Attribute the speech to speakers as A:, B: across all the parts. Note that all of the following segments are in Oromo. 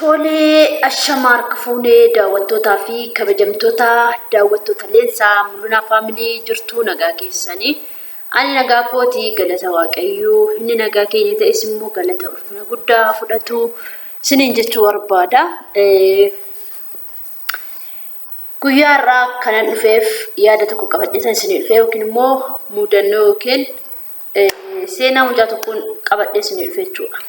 A: Tolee, ashama harka fuunee daawwattootaa fi kabajamtoota daawwattoota Leensaa Mul'unaa Faamilii jirtuu nagaa keessanii. Ani nagaa kooti galata Waaqayyoo inni nagaa keenya ta'es immoo galata ulfina guddaa haa fudhatu isiniin jechuu barbaada. Guyyaa har'aa kanan dhufeef yaada tokko qabadhee kan isinii dhufe yookiin immoo mudannoo yookiin seenaa mucaa tokkoon qabadhee isinii dhufe jechuudha.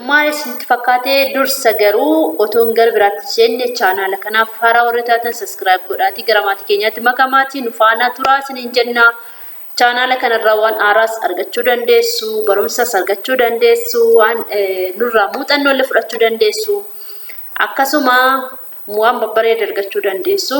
A: Maal isinitti fakkaate dursa garuu otoon gara biraatti hin seenne chaanaala kanaaf haaraa warri taatan saskiraayib godhaatii gara maatii keenyaatti makamaatii nu faana turaa isiniin jenna. Chaanaala kanarraa waan haaraas argachuu dandeessu, barumsas argachuu dandeessu, waan nurraa muuxannoo illee fudhachuu dandeessu. Akkasuma waan babbareeda argachuu dandeessu.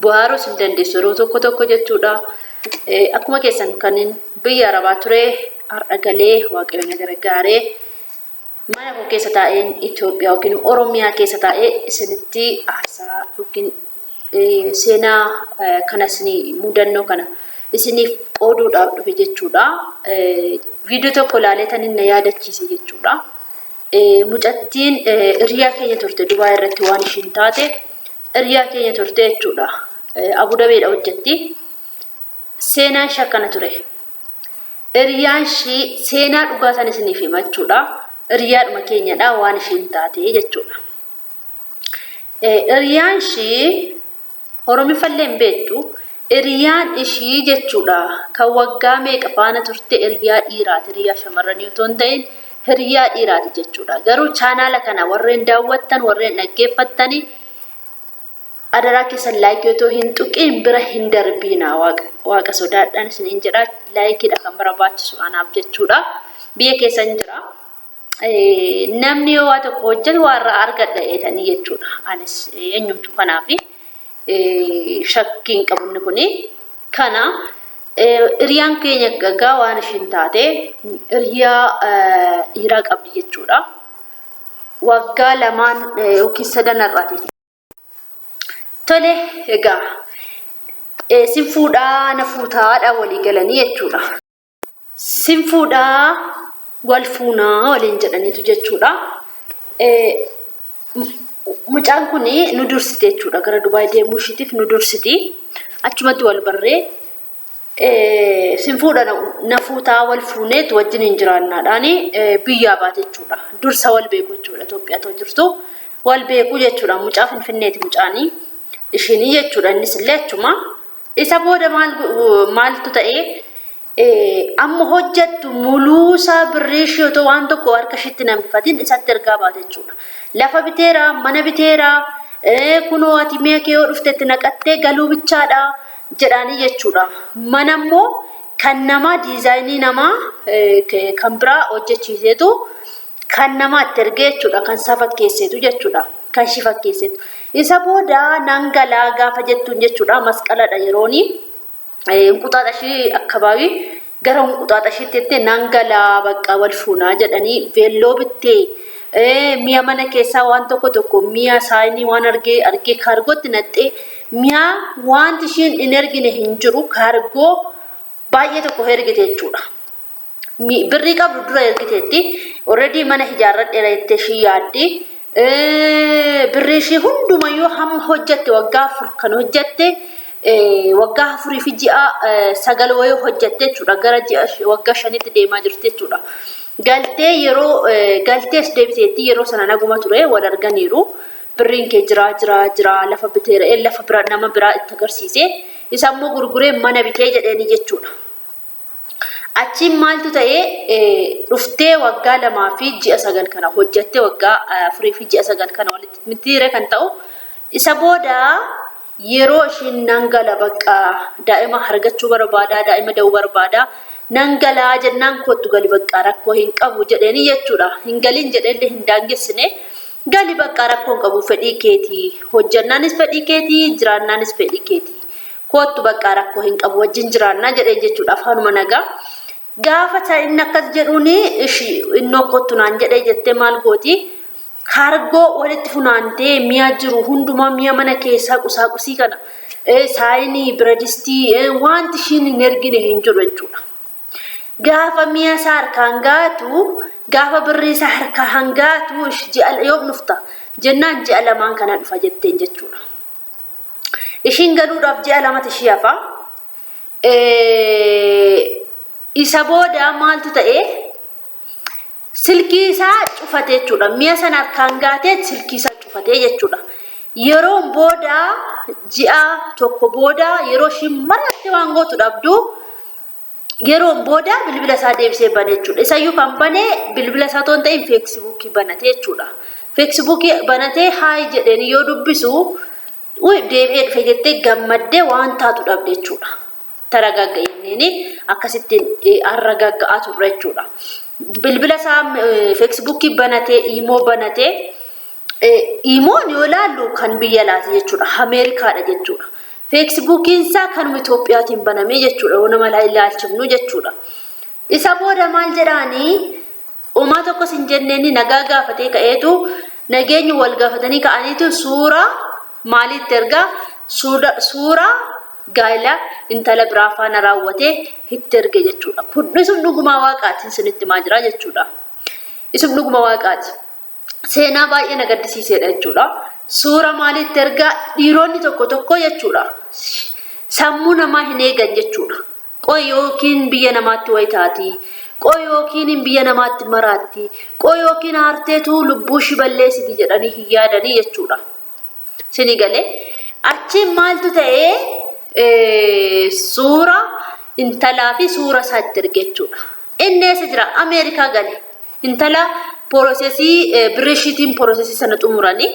A: Bohaaruus hin dandeessu yeroo tokko tokko jechuudha. Akkuma keessan kanin biyya Arabaa ture har'a galee Waaqayyo na gargaaree mana koo keessa taa'een Itoophiyaa yookiin Oromiyaa keessa taa'ee isinitti haasaa yookiin seenaa kana isinii mudannoo kana isiniif qooduudhaaf dhufe jechuudha. Viidiyoo tokko ilaalee tanin na yaadachiise jechuudha. Mucattiin hiriyaa keenya turte Dubaay irratti waan ishiin taate hiriyaa keenya turte jechuudha. Abudabeedha hojjetti. Seenaan ishee akkana ture. Hiriyaan ishii seenaa dhugaa san isiniif hima jechuudha. Hiriyaadhuma keenyadha waan ishiin taate jechuudha. Hiriyaan ishii Oromiffallee hin beektu. Hiriyaan ishii jechuudha kan waggaa meeqa faana turte hiriyaa dhiiraati. Hiriyaa shamarranii otoo hin ta'in hiriyaa dhiiraati jechuudha. Garuu chaanaala kana warreen daawwattan warreen dhaggeeffattani adaraa keessan laayikii otoo hin tuqiin bira hin darbiina. Waaqa sodaadhaan isiniin jedha. Laayikiidha kan barbaachisu anaaf jechuudha. Biyya keessan jira. Namni yoo waa tokko hojjetu waa irraa argadha eetanii jechuudha. Anis eenyumtuu kanaaf shakkii hin qabu inni kuni. Kana hiriyaan keenya gagaa waan ishiin taate hiriyaa dhiiraa qabdi jechuudha. Waggaa lamaan yookiin sadan har'aati. Tole egaa sin fuudhaa na fuutaadha walii galanii jechuudha. Sin fuudhaa wal fuunaa waliin jedhaniitu jechuudha. Mucaan kun nu dursite jechuudha. Gara Dubaay deemuu ishiitiif nu dursiti. Achumatti wal barree sin fuudha na fuutaa wal fuuneet wajjin hin jiraannaadhaan biyyaa baate jechuudha. Dursa wal beeku jechuudha. Itoophiyaa too jirtu wal beeku jechuudha. Mucaa Finfinneeti mucaanii ishiinii jechuudha. Innis illee achuma. Isa booda maal maaltu ta'e amma hojjettu muluusaa birrii ishii otoo waan tokko harka ishiitti hin hambifatin isatti ergaa baate jechuudha. Lafa biteera, mana biteera, kunoo ati mi'a kee yoo dhufte itti naqattee galuu bichaadha jedhaanii jechuudha. Mana immoo kan namaa diizaayinii namaa kan biraa hojjechiiseetu kan namaa itti ergee jechuudha. Kan isaa fakkeesseetu jechuudha. Kan ishii fakkeesseetu. Isa booda nan galaa gaafa jettuun jechuudha. Masqaladha yerooni. Inquxaaxashii akkabaabii gara inquxaaxashiitti jettee nan galaa bakka wal fuunaa jedhanii veelloo bittee mi'a mana keessaa waan tokko tokko mi'a saayinii waan argee argee kaargootti naqxee mi'a wanti ishiin hin ergine hin jiru kaargoo baay'ee tokko ergite jechuudha. Birrii qabdu dura ergiteetti. Already mana ijaarradheera jettee ishii yaaddi. Birrii ishii hundumayyuu hamma hojjatte waggaa 4 kan hojjatte waggaa 4 fi ji'a 9 wayii hojjatte jechuudha. Gara ji'a waggaa 5tti deemaa jirti jechuudha. Galtee yeroo galtees deebiteetti yeroo sana naguma ture wal arganiiru. Birriin kee jiraa jiraa jiraa lafa biteera lafa bira nama biraa itti agarsiise. Isa immoo gurguree mana bitee jedheeni jechuudha. Achiin maaltu ta'e dhuftee waggaa 2 fi ji'a 9 kana hojjattee waggaa 4 fi ji'a 9 kana walitti mitiire kan ta'u isa booda yeroo ishiin nan gala bakka daa'ima argachuu barbaadaa daa'ima da'uu barbaadaa nan galaa jennaan kottu gali bakka rakkoo hin qabu jedheeni jechuudha. Hin galin jedheellee hin daangessine gali bakka rakkoo hin qabu fedhii keetii hojjannaanis fedhii keetii jiraannaanis fedhii keetii. Koottu baqqaa rakkoo hin qabu wajjin jiraannaa jedheen jechuudha afaanuma nagaa. Gaafa isa inni akkas jedhuuni ishi innoo koottu naan jedhee jettee maal gooti? Kaargoo walitti funaantee mi'a jiru hundumaa mi'a mana keessaa qusaaqusii kana saayinii, biradistii wanti ishiin hin ergine hin jiru jechuudha. Gaafa mi'a isaa harkaan gaatu, gaafa birrii isaa harkaa hangaatu ji'a yoom dhufta jennaan ji'a lamaan kana dhufa jetteen jechuudha. Ishiin galuudhaaf ji'a lamatu ishii hafa. Isa booda maaltu ta'e? Silkii isaa cufate jechuudha. Mi'a sana harkaan gaatee silkii isaa cufate jechuudha. Yeroon booda ji'a tokko booda yeroo ishiin maratte waan gootu dhabdu yeroon booda bilbila isaa deebisee bane jechuudha. Isayyuu kan bane bilbila isaa otoo hin ta'in feeksibuukii banate jechuudha. Feeksibuukii banatee haayi jedheen yoo dubbisu uy deebi'ee dhufe jettee gammaddee waan taatu dhabde jechuudha. Taragaagga jenneen akkasittiin arragagga'aa turre jechuudha. Bilbila isaa feesbuukii banatee, iimoo banatee, iimoon yoo ilaallu kan biyya alaati jechuudha. Ameerikaadha jechuudha. Feesbuukiin isaa kanuma Itoophiyaatiin banamee jechuudha. Yoo nama ilaalchifnu jechuudha. Isa booda maal jedhaanii homaa tokkos hin jenneeni nagaa gaafatee ka'eetu nageenyi wal gaafatanii ka'aniitu suuraa maaliitti ergaa suuraa gaa'ela intala biraa faana raawwatee itti erge jechuudha. Kun isum dhugumaa waaqaati isinitti himaa jira jechuudha. Isum dhuguma waaqaati. Seenaa baay'ee na gaddisiiseedha jechuudha. Suura maaliitti ergaa dhiironni tokko tokko jechuudha. Sammuu namaa hin eegan jechuudha. Qoy yookiin biyya namaatti wayi taati. Qoy yookiin biyya namaatti maraatti. Qoy yookiin aarteetu lubbuu ishii balleessiti jedhanii hin yaadanii jechuudha. Sini galee achiin maaltu ta'ee suura intalaa fi suura isaa itti erge jechuudha. Inni eessa jira? Ameerikaa gale. Intala porosesii birrii ishiitiin porosesii sana xumuranii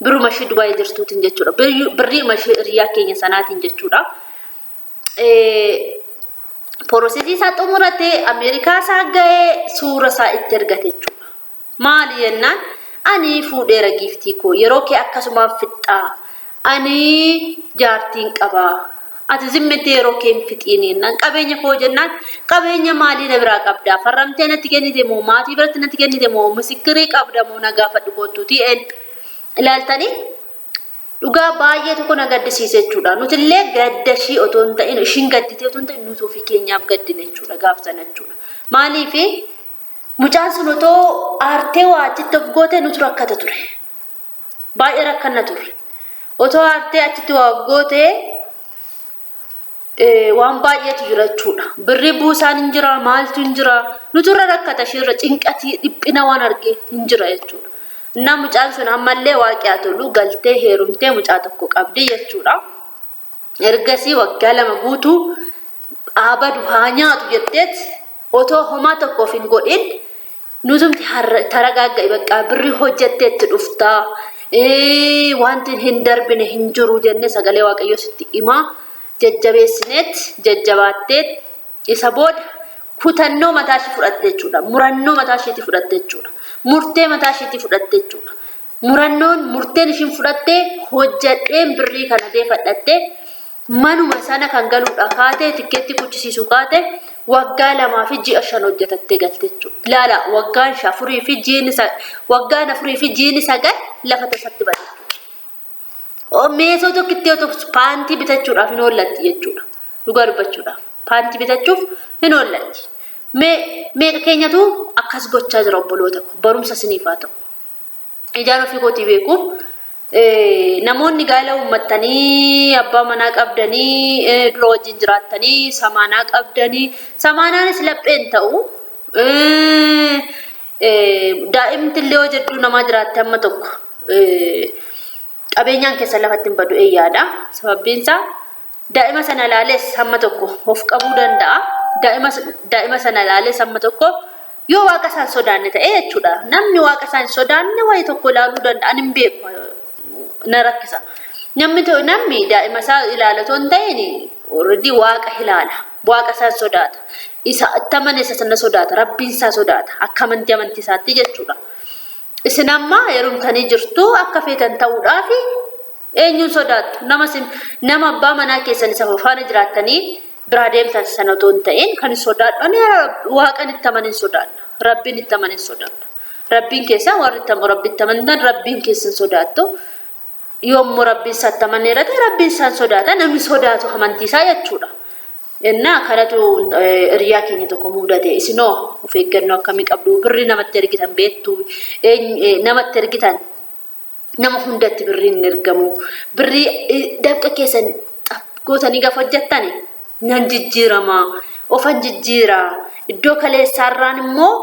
A: birruma ishii Dubaayii jirtuutiin jechuudha. Birriima ishii hiriyaa keenya sanaatiin jechuudha. Porosesii isaa xumuratee Ameerikaa isaa ga'ee suura isaa itti ergate jechuudha. Maali jennaan ani fuudheera giiftii koo yeroo kee akkasumaan fixxaa ani jaartiin qaba ati zimmitti yeroo kee hin fixiin jennaan qabeenya koo jennaan qabeenya maalii na biraa qabdaa farramtee natti kennite moo maatii biratti natti kennite moo misikkirii qabda moo na gaafadhu koottuutii een ilaaltanii Dhugaa baay'ee tokko na gaddisiise jechuudha. Nutillee gadda ishii otoo hin ta'in ishiin gadditee otoo hin ta'in nuti ofii keenyaaf gaddine jechuudha gaaf sana jechuudha. Maaliif mucaan sun otoo aartee waa achitti of goote nutu rakkata ture. Baay'ee rakkanna turre. Otoo aartee achitti waa of goote waan baay'eetu jira jechuudha. Birrii buusaan hin jira, maaltu hin jira. Nutu irra rakkata ishiirra cinqatii dhiphina waan argee hin jira jechuudha. Innaa mucaan sun ammallee waaqi haa tolu galtee heerumtee mucaa tokko qabdi jechuudha. Ergasii waggaa 2 guutuu haa badu haa nyaatu jetteet otoo homaa tokkoof hin godhin nutumti taragaagga'i baqqaa birrii hojjettee itti dhuftaa wanti hin darbine hin jiru jennee sagalee waaqayyoo sitti himaa jajjabeessineet jajjabaatteet isa booda kutannoo mataa ishii fudhatte jechuudha. Murannoo mataa ishiitii fudhatte jechuudha. Murtee mataa ishiitii fudhatte jechuudha. Murannoon murteen ishiin fudhatte hojjadheen birrii kana deefadhatte manuma sana kan galuudha kaate tikkeettii kuchisiisuu kaate waggaa 2 fi ji'a 5 hojjetattee galte jechuudha. Ilaala waggaan afurii fi jiini waggaan afurii fi jiini 9 lafa tasatti bade jechuudha. Meesoo tokkitti yoo tokko paantii bitachuudhaaf hin oollatti jechuudha. Dhugaa dubbachuudhaaf paantii bitachuuf hin oollatti. Mee meeqa keenyatu akkas gochaa jira obboloota koo barumsa isiniif haa ta'u. Ijaan ofii kootii beekuuf namoonni gaa'ela uummattanii abbaa manaa qabdanii dura wajjin jiraattanii samaanaa qabdanii samaanaanis lapheen ta'u daa'imti illee yoo jidduu namaa jiraatte amma tokko qabeenyaan keessan lafatti hin badu yaada. Sababbiin isaa daa'ima sana ilaalees hamma tokko of qabuu danda'a. Daa'ima sana ilaalees hamma tokko yoo waaqa isaan sodaanne ta'e jechuudha. Namni waaqa isaan sodaanne wayii tokko ilaaluu danda'a. Ani hin beeku na rakkisa. Namni namni daa'ima isaa ilaala otoo hin ta'in already waaqa ilaala. Waaqa isaan sodaata. Isa itti amane isa sana sodaata. Rabbiin isaa sodaata. Akka amantii amantii isaatti jechuudha. Isin amma heerumtanii jirtu akka feetan ta'uudhaaf eenyuun sodaattu? Nama isin nama abbaa manaa keessan isa faana jiraattanii biraa deemtan sana otoo hin ta'in kan sodaadhu ani waaqan itti amanin sodaadha. Rabbiin itti amanin sodaadha. Rabbiin keessan warri itti rabbitti amantan rabbiin keessan sodaattu. Yoommoo rabbiin isaatti amaneera ta'e rabbiin isaan sodaata namni sodaatu amantii isaa jechuudha. Innaa kanatu hiriyaa keenya tokko mudate. Isinoo of eeggannoo akkamii qabdu? Birrii namatti ergitan beektu? Namatti ergitan nama hundatti birriin hin ergamu. Birrii dafqa keessan xap gootanii gaafa hojjettan nan jijjiirama. Ofan jijjiira. Iddoo kaleessaarraan immoo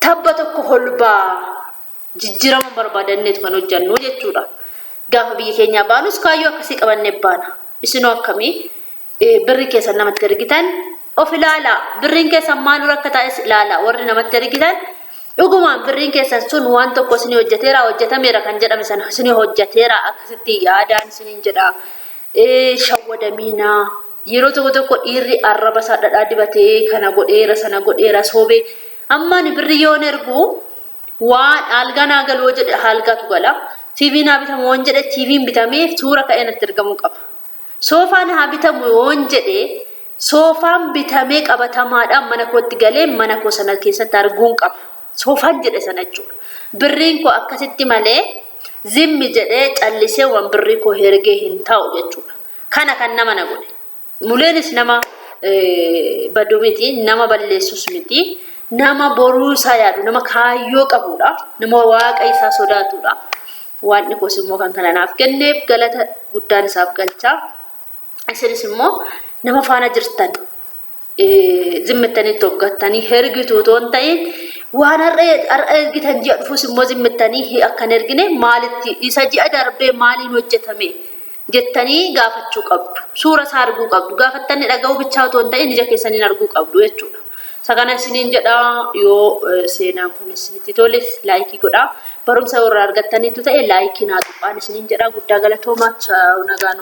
A: tabba tokko ol ba'a. Jijjiirama barbaadanneetu kan hojjennu jechuudha. Gaafa biyya keenyaa baanus kaayyoo akkasii qabannee baana. Isinoo akkamii birrii keessan namatti ergitan of ilaalaa. Birriin keessan maalirra akka taa'es ilaalaa. Warri namatti ergitan dhugumaan birriin keessan sun waan tokko isinii hojjeteera hojjetameera kan jedhame sana isinii hojjeteera akkasitti yaadaan isiniin jedha. Shawwadamiinaa. Yeroo tokko tokko dhiirri arraba isaa dhadhaa dibatee kana godheera sana godheera soobee. Amma ani birrii yoon ergu waan algaa naa galu yoo jedhe algaatu gala. TV naa bitamu yoon jedhe TVn bitamee suura ka'ee natti ergamuu qaba. Soofaan haa bitamu yoon jedhe soofaan bitamee qabatamaadhaan mana kootti galee mana koo sana keessatti arguun qaba. Soofaan jedhe sana jechuudha. Birriin koo akkasitti malee zimmi jedhee callisee waan birrii koo hergee hin taa'u jechuudha. Kana kan nama na godhe. Muleenis nama badu miti, nama balleessus miti, nama boruu isaa yaadu, nama kaayyoo qabudha, nama waaqa isaa sodaatudha. Waaqni koos immoo kan kana naaf kenneef galata guddaan isaaf galcha. Isinis immoo nama faana jirtan zimmittanii itti of gattanii hergitu otoo hin ta'in waan har'a ergitan ji'a dhufus immoo zimmittanii akka hin ergine maalitti isa ji'a darbee maaliin hojjetame jettanii gaafachuu qabdu. Suura isaa arguu qabdu. Gaafattanii dhaga'uu bichaa otoo hin ta'in ija keessaniin arguu qabdu jechuudha. Isa kana isiniin jedha yoo seenaan kun isinitti tole laayikii godhaa. Barumsa yoo irraa argattaniitu ta'e laayikii naa tuqaan isiniin jedha. Guddaa galatoomaa. Chaaw nagaan.